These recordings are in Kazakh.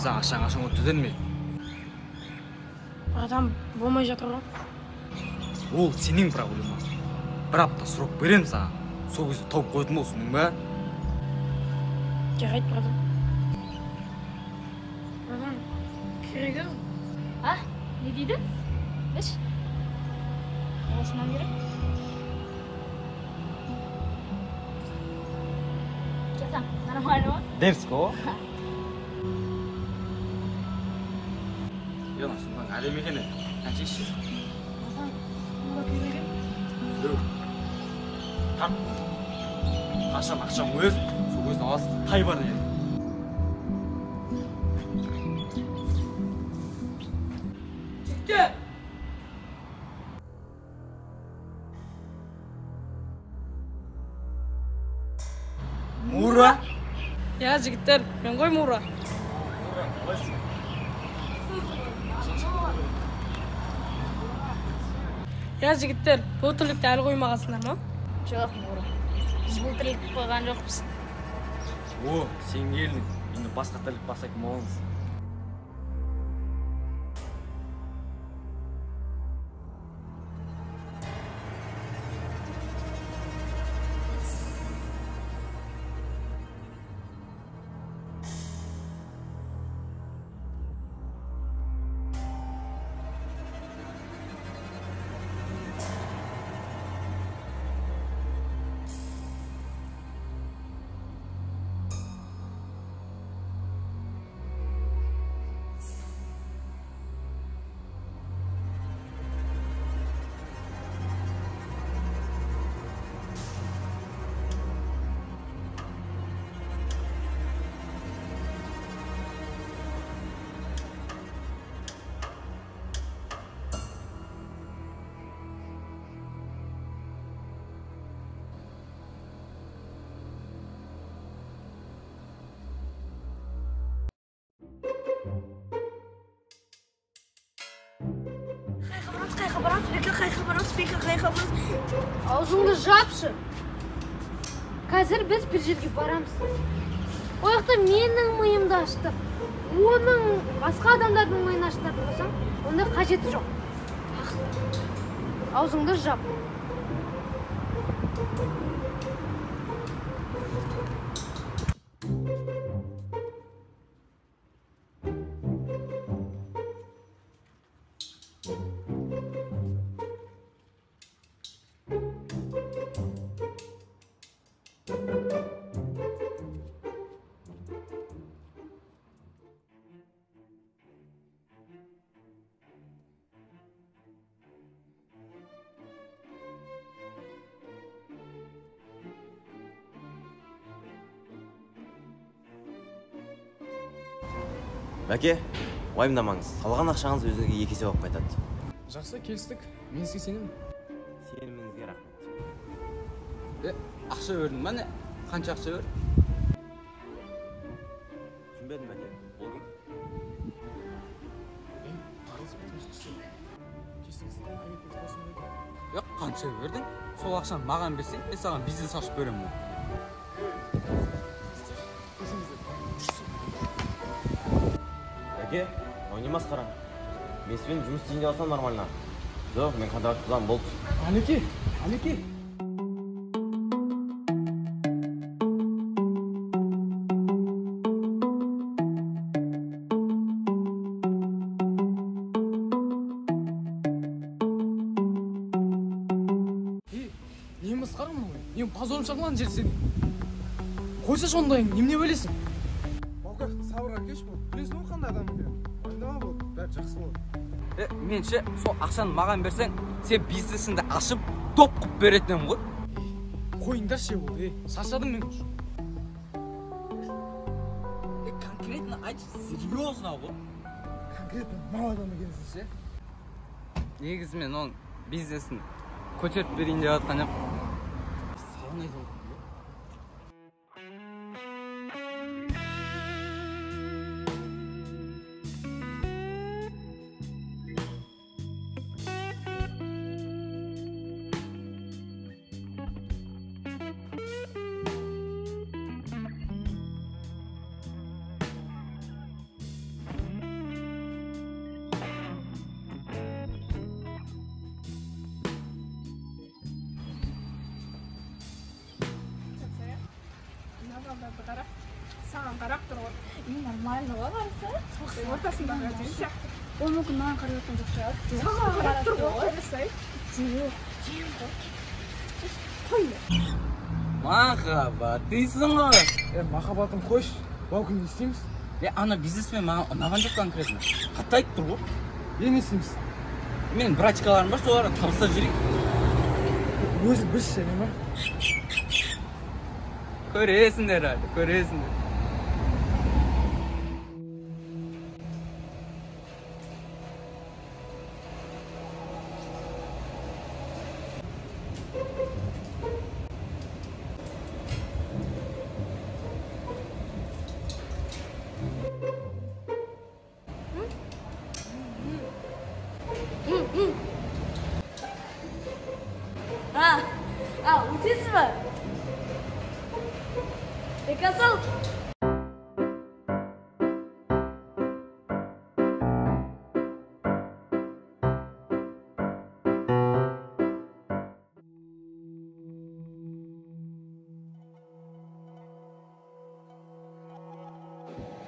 Саған ақшаң қашан өтті дедім мен. Братан, болмай жатыр ғой. Ол сенің проблемаң. Бір апта срок беремін саған. Сол кезде тауып қоятын болсың ба? Жарайды, братан. Братан, керек ау. А, не дейді? Іш. Осынан керек. Че там, нормально ма? Дерзко ғой. Ена, сумкаң әдемі екен, қанша іші? Тарт. Қашан ақшаң өз, сол көзін аласың, тай бар деді. Жігіттер! Мура? Я, жігіттер, мен ғой Мура. Мура, қалайсың? Я, жігіттер, бұл тірлікті әлі қоймағансыңдар ма? Жоқ, Мура. Біз бұл тірлікті қойған жоқпыз. О, сен келдің. Енді басқа тірлік бастайтын боламыз. Аузыңды жапшы. Қазір біз бір жерге барамыз. Ол жақта менің миымды ашытып, оның басқа адамдардың миын ашытатын болсаң, ондай қажеті жоқ. Аузыңды жап. Бәке, уайымдамаңыз, салған ақшаңыз өзіңізге екі есе болып қайтады. Жақсы, келістік. Мен сізге сенемін. Сеніміңізге рахмет. Ақша бердің ба, не? Қанша ақша бердің? Түсінбедім, бәке. Ол кім? Қанша бердің? Сол ақшаны маған берсең, мен саған бизнес ашып беремін. Бәке, мынау не масқара? Мен сізбен жұмыс істейін деп алсам нормально. Жоқ, мен контракт бұзамын, болды. Әнеке, әнеке. Не масқара мынау? Не позорым шақырған жер сені. Қойсашы ондайың, немене бөлесің? Баука, сабырға кеш бол. Білесің ғой қандай адам екенін. Уайымдама болды, бәрі жақсы болады. Мен ше, сол ақшаны маған берсең, сен бизнесіңді ашып, топ қып беретін едім ғой. Қойыңдаршы болды, шаршадым мен уже. Конкретно айтшы, серьезно ғой. Конкретно мал адам екенсің ше. Негізі мен оның бизнесін көтеріп берейін деп жатқан едім. Саған айтып отырмын. Маған қарап тұр ғой. И нормально ғой қараса. Ортасындағы әдемі сияқты. Ол мүмкін маған қарап жатқан жоқ шығар. Саған қарап тұр ғой, қарасай. Жоқ, жем ғой. Қой. Махаббат дейсің ғой. Махаббатым қойшы. Баукең не істейміз? Ана бизнесмен маған ұнаған жоқ конкретно. Қатты айтып тұр ғой. Не істейміз? Менің братчикаларым бар, соларға табыстап жіберейік. Өзі біз ше, ма? Көресіңдер әлі, көресіңдер. Өтесіз ба? Бекасыл!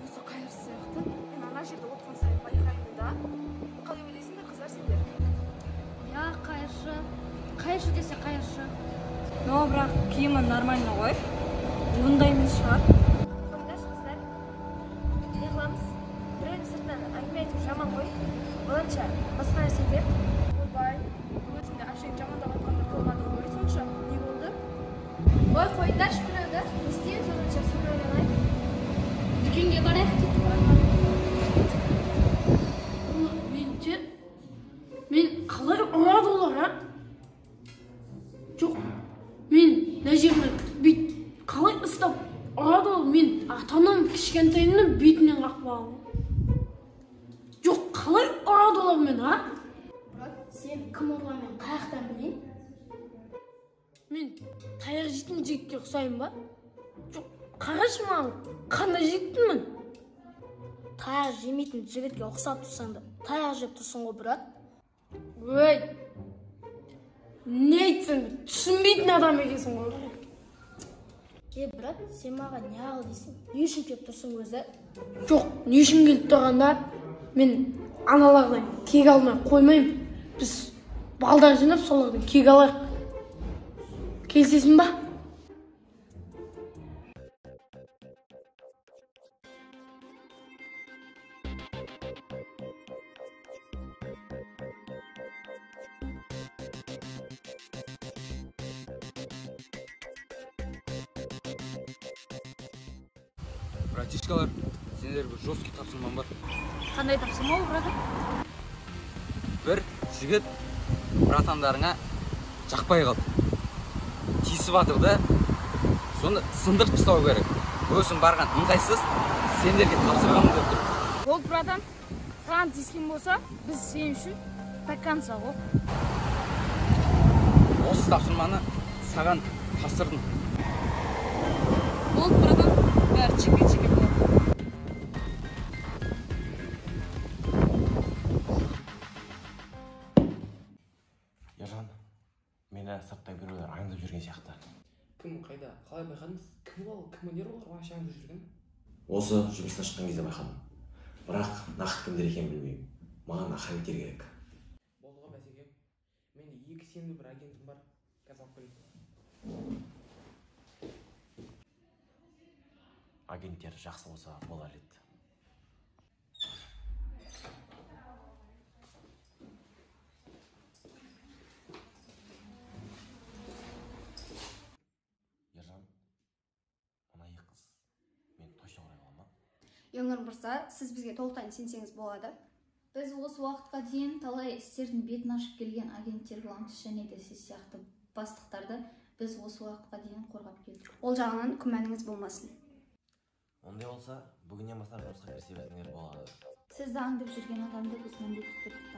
Осы қайыршы сияқты. Мен ана жерде отырған сайын байқаймын да. Қалай ойлайсыңдар, қыздар сендер? Я қайыршы. Қайыршы десе қайыршы. Но бірақ киімі нормально ғой. Ондай емес шығар. Қойыңдаршы, қыздар. Не қыламыз? Біреудің сыртынан әңгіме айту жаман ғой. Оданша басқа нәрсе айтайық. Ойбай, өзіңді әшейін жамандап айтқанды қоймадың ғой сонша. Не болды? Ой, қойыңдаршы біреуді. Не істейміз оданша, соны ойланайық. Дүкенге барайық дейді. Мен қалай ұрады олар, а? Жоқ, мен мына жерімді бүйт қалай ұстап ұрады ол? Мен ата-анам кішкентайымнан бетінен қақпаған. Жоқ, қалай ұрады олар мені, а? Брат, сен кім ұрғанын мен қаяқтан білейін? Мен таяқ жейтін жігітке ұқсаймын ба? Жоқ, қарашы маған, қандай жігітпін? Таяқ жемейтін жігітке ұқсап тұрсаң да, таяқ жеп тұрсың ғой, брат. Өй, не айтсаң да түсінбейтін адам екенсің ғой. Брат, сен маған не ағыл дейсің? Не үшін келіп тұрсың өзі? Жоқ, не үшін келіп тұрғанда мен аналардан кек алмай қоймаймын. Біз балдар жинап солардан кек алайық. Келісесің ба? Братишкалар, сендерге бір жесткий тапсырмам бар. Қандай тапсырма ол, брат? Бір жігіт братандарыңа жақпай қалды. Тиісіп жатыр да, соны сындырып тастау керек. Өзім барған ыңғайсыз, сендерге тапсырғаным деп тұр. Болды, братан, саған тиіскен болса, біз сен үшін до конца ғой. Осы тапсырманы саған тапсырдым. Болды, братан, бәрі чеке-чеке болады. Ержан, мені сыртта біреулер аңдып жүрген сияқты. Кім, қайда, қалай байқадыңыз? Кім ол, кімдер олар вообще аңдып жүрген? Осы жұмыстан шыққан кезде байқадым. Бірақ нақты кімдер екенін білмеймін. Маған охранниктер керек. Болды ғой, бәсеке. Менде екі сенімді бір агентім бар. Қазір алып келемін. Агенттер жақсы болса болар еді. Ержан, мына екі қыз мен точно ұрай ала ма? Ернұр мырза, сіз бізге толықтай сенсеңіз болады. Біз осы уақытқа дейін талай істердің бетін ашып келген агенттер боламыз, және де сіз сияқты бастықтарды біз осы уақытқа дейін қорғап келдік. Ол жағынан күмәніңіз болмасын. Ондай болса, бүгіннен бастап жұмысқа кірісе берсеңдер болады. Сізді аңдып жүрген адамды біз міндетті түрде